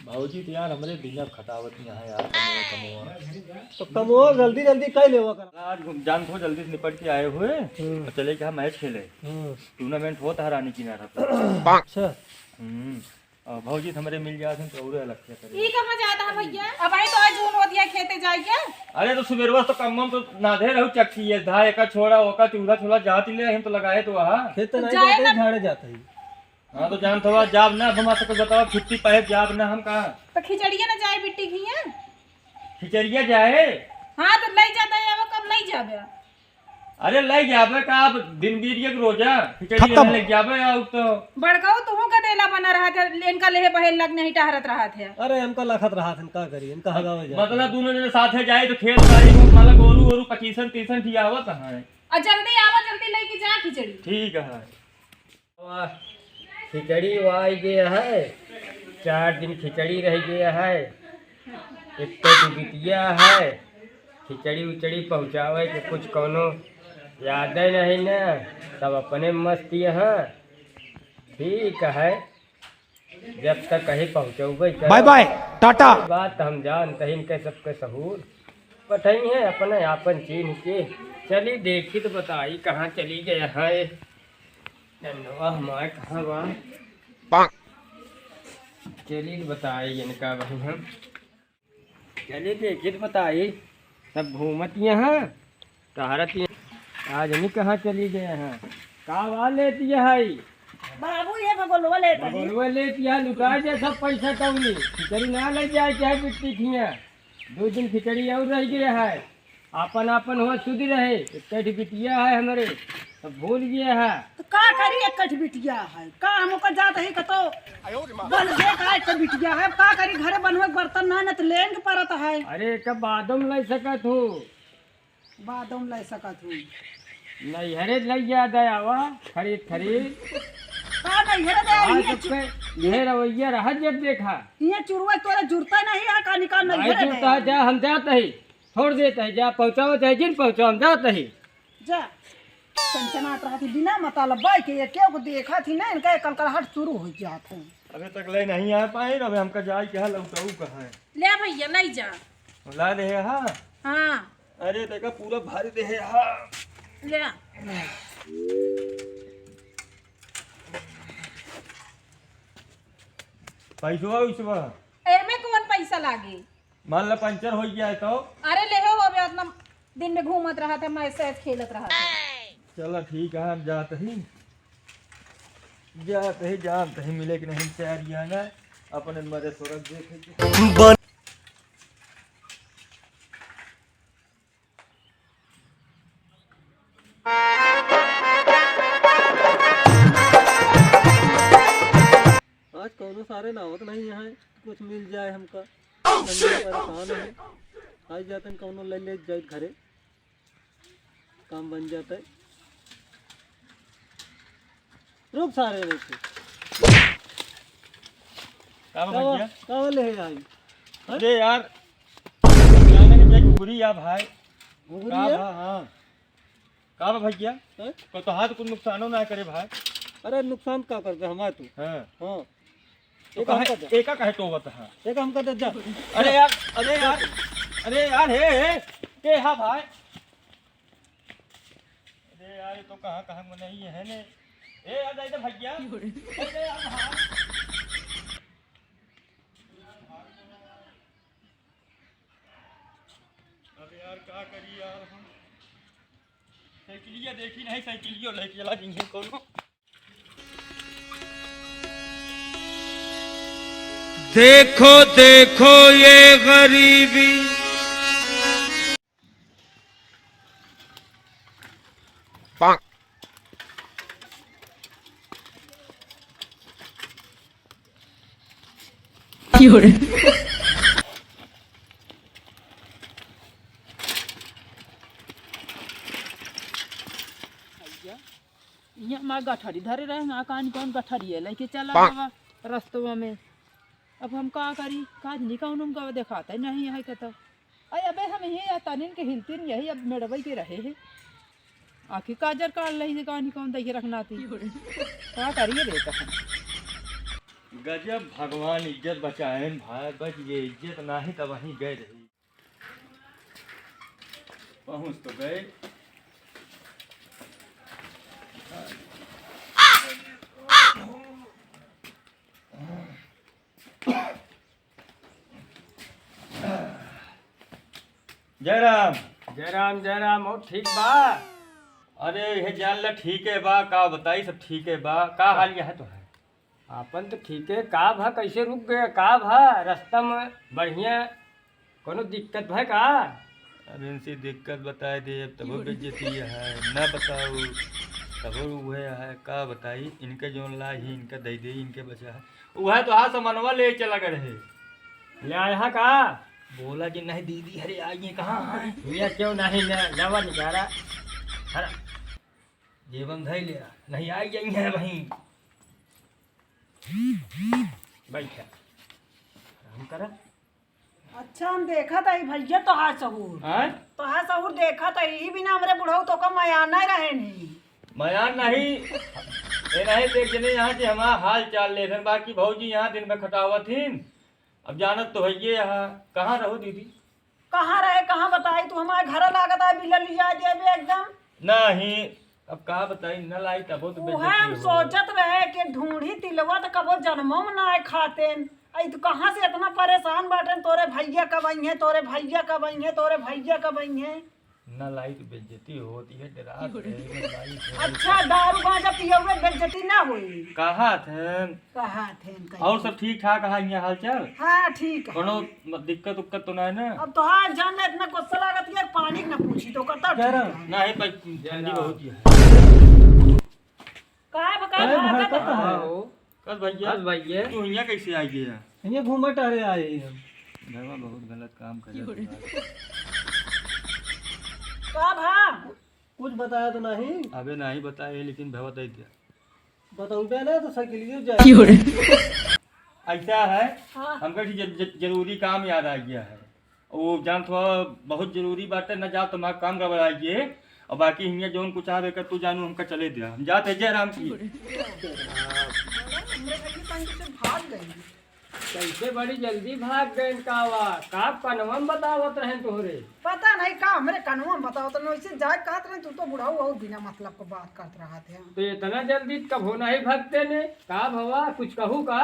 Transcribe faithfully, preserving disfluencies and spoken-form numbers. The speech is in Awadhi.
भौजी तो यार हमरे दिमाग खटावत यहाँ यार, कमवा, कमवा। तो कमवा जल्दी जल्दी कइ लेवा कर। आज घूम-, जान थो जल्दी से निपट के आए हुए, हम्म। और चले के हम मैच खेले। हम्म। टूर्नामेंट होत है रानी किनारा पे। अच्छा। हम्म। और भौजी तो हमरे मिल जात हैं तो और अलग क्या करें। ई कहाँ जाता है भैया? अब आई तो आज जून होतिया खेते जाइए। अरे तो सुबेरवा तो कम तो नाधे रहू चक्की है, धा एका छोड़ा, ओका चूल्हा छोड़ा जात ही ले, हम तो लगाए तो वहाँ। खेत तो नहीं जाए जाते, ना। झाड़े जाते ही। हाँ, तो जान थोड़ा जाब ना, हम आपको बताओ, छुट्टी पाए जाब ना हम कहाँ? तो खिचड़िया ना जाए बिट्टी घिया? खिचड़िया जाए? हाँ, तो लइ जाता है, अब कब लइ जाबे? अरे, लइ जाबे का, अब दिन बीत गया कि रोजा, खिचड़ी खत्म। लेने लग जाबे, अब तो। बड़काऊ, तुहू का देला बना रहा था, इनका लेहे बहेल लग नहीं टहरत रहा था। अरे, हमका लखत रहा था, का करी, इनका हगावे जाए। मतलब, दोनों जने साथे जाए तो खेत बाड़ी में, मतलब, गोरू, गोरू पच्चीसन, तीसन ठियावत है। आ, जल्दी आवा, जल्दी लेके जा खिचड़ी। ठीक है। वाह, खिचड़ी वाई गे है, चार दिन खिचड़ी रह गे है, एक तो बिटिया है, खिचड़ी उचड़ी पहुँचावे के कुछ कौनो यादे नहीं न, सब अपने मस्ती हैं। ठीक है, जब तक कहीं पहुँचौबे करे। Bye bye, tata. बात हम जानते हैं इनके सबके सहूर, पठई है अपने आपन चीन्ह के। चली देखी तो बताई कहाँ चली गए हैं। नंदवा हमार कहाँ बा? चली न बताई इनका भाई हम। चली देखी त बताई। सब घूमत यहाँ, टहरत यहाँ। आज नहीं कहाँ चली गए हैं। का बा लेती है? बाबू ये भगोलवा लेती है। भगोलवा लेती है, लुटा दे सब पैसा कौड़ी। खिचड़ी ना ले जाए चाहे बिट्टी खिया। दो दिन खिचड़ी और रह गया है। आपन आपन हुआ सुधि रहे, एक कठ बिटिया है हमरे, तो भूल गया है। तो का करी, एक कठ बिटिया है, का हम ओकर जात ही कतो? बन गए का एक बिटिया है, का करी, घरे बनवे के बर्तन ना, न तो लेन के परत है। अरे, एक बादम ले सकत हो। बादम ले सकत हो। नैहरे ले जा दे आवा, खरीद खरीद। का नैहरे दे आई आज है? तक पे ये रवैया रहा जब देखा। ये चुरुआ तोरे जुड़ता नहीं है, का निकाल भाई नैहरे दे जुड़ता है, आई। जा हम जात ही। छोड़ देत है, जा पहुँचाओ चाहे जिन पहुँचाओ, हम जात ही। जा। चनचनात रहत ही, बिना मतलब बाई के ये केहू को देखत ही ना, इनका कलकलाहट शुरू हो जात है। अबे तक ले नहीं आ पाए, अबे हमका जाए के है, लौटाऊ कहाँ है? ले भैया, ले जा। ला दे है, हाँ? हाँ। अरे देखा, पूरा भर दे है, हाँ। ले। पैसवा, वैसवा? एमे कौन पैसा लागे? मान ला पंचर हो गया है तो? अरे लेहे होबे, उतना दिन में घूमत रहा था, मैच सैच खेलत रहा था। चला ठीक है, हम जात ही, जात ही, जानत ही मिले कि नहीं तैयारियां ना, अपने मरे स्वर्ग देखे के। आज कौनो सारे ना आवत नहीं यहाँ, कुछ मिल जाए हमका। हम परेशान हैं। आज जातन कौनो ले ले जाए घरे, काम बन जाता है। रुक सारे, रुक। का बा का बा-, भैया? का बा ले है आई? हाँ? अरे यार, जाने के घुघरी या भाई। घुघरी का या? बा, हाँ। का बा भैया? हैं? को तो हाथ को नुकसानो ना करे भाई। अरे नुकसान का करबे हमार तू? हाँ। हाँ। तो एक काहे, हमका दे। एका काहे टोवत है? एक हमका दे, जा। अरे यार, अरे यार, अरे यार, हे, हे, के हा भाई? अरे यार, ये तो कहाँ, कहाँ में नहीं है ने। ए यार, दे दे भैया। दे दे यार भाई। अरे यार, का करी यार हम? साइकिलिया देखी नहीं, साइकिलियो लेके चला जाइए कोनो। देखो, देखो ये गरीबी। भैया, इहाँ हमार गठरी धरे रहे, हमार कान कौन गठरी है, लेके चला गवा रस्तवा में। अब हम का करी, काज नहीं कौन हमका देखाता ही नहीं है कहता। अरे अबे हम यही या तनिन के हिलतिन यही अब मेड़बई के रहे है। आखिर काजर काल लही से कानी कौन दही रखना थी। का करिए रे तो हम। गजब भगवान इज्जत बचाएन भाई, बच गए इज्जत, नाही त वहीं गए रही। पहुँच तो गए। जय राम। जय राम, जय राम। और ठीक बा? अरे, यह जान ला, ठीक है बा, का बताई, सब ठीक है बा। का हाल यह तो है? आपन तो ठीक है, का भा, कैसे रुक गया, का भा, रास्ता में बढ़िया कोनो दिक्कत भा का? अब इनसे दिक्कत बताए दे, अब तबो बेइज्जती है, ना बताओ, तबो उहे है, का बताई, इनके जोन ला ही, इनका दे दे, इनके बचा है, उहे तो हा सामानवा ले चला गए है। ले आया है का? बोला कि नहीं दीदी, अरे आइए, कहाँ है? ये क्यों नहीं ले, लेवा निकाला? हरा, जेबन धई ले, नहीं आई जाइए वहीं। बैठा, आराम करा। अच्छा, हम देखत हई भैया तोहार सहूर। आय? तोहार सहूर देखत हई, ई बिना हमरे बुढ़ऊ तोका मया नहीं रहे नी। मया नहीं, ये नहीं देख जने यहाँ के हमार हाल चाल ले, फिर बाकी भौजी यहाँ दिन में खटावत हिन। अब जानत तो हइये यहाँ, कहाँ रहो दीदी? कहाँ रहे, कहाँ बताई, तू हमारे घर लागत है, बिललिया देबे एकदम। नहीं, अब का बताई, न लाई तबो तो उहे बेइज्जती हम हो। सोचत रहे कि ढूंढी तिलवा तो कबो जन्मो में ना आए खातेन। आई तू कहाँ से इतना परेशान बाटेन, तोरे भैया कब आई हैं, तोरे भैया कब आई हैं, तोरे भैया कब आई हैं? न लाई तो बेइज्जती होती है, डरात रहे, न लाई तो। अच्छा, दारू गांजा पियौबे बेइज्जती ना होई? कहा थे? कहा थे इनका? और सब ठीक ठाक है यहाँ हालचाल? हाँ, ठीक है। कोनो म-, दिक्कत उक्कत तो ना है ना? अब तो हाँ, जान ना इतना गुस्सा लागत है, पानी के ना पूछी तो करता कह रहा ठीक है। ना है, पर ठंडी बहुत ही है। का बका अरे भागत भड़कत है? है। कस भैया? कस भैया? तू यहाँ कैसे आ गया? ये घूमे टहरे आए हैं हम। घरवा बहुत गलत काम कर रहा है। का भा? कुछ बताया तो नहीं? अबे नहीं बताए, लेकिन भवा दे दिया। बताऊं बे ना तो साइकिलियो जाए। ऐसा है, हाँ। हमका ज-, ज-, जरूरी काम याद आ गया है। वो जान थोड़ा बहुत जरूरी बात है, ना जाओ तो हमारा काम गड़बड़ा गया। और बाकी हियाँ जौन कुछ आवे कर तू जानू हमका चले दिया। हम जाते जय राम की। हमरे घर के पानी से भाग गई। कैसे बड़ी जल्दी भाग गए का वा? का कनवा में बतावत रहे तोहरे? पता नहीं का हमरे कनवा में बतावत रहे, वैसे जाए कहत रहे, तू तो बुढ़ऊ हो, बिना मतलब को बात करत रहा थे। तो इतना जल्दी कभो नहीं भगते ने, का भवा, कुछ कहू का?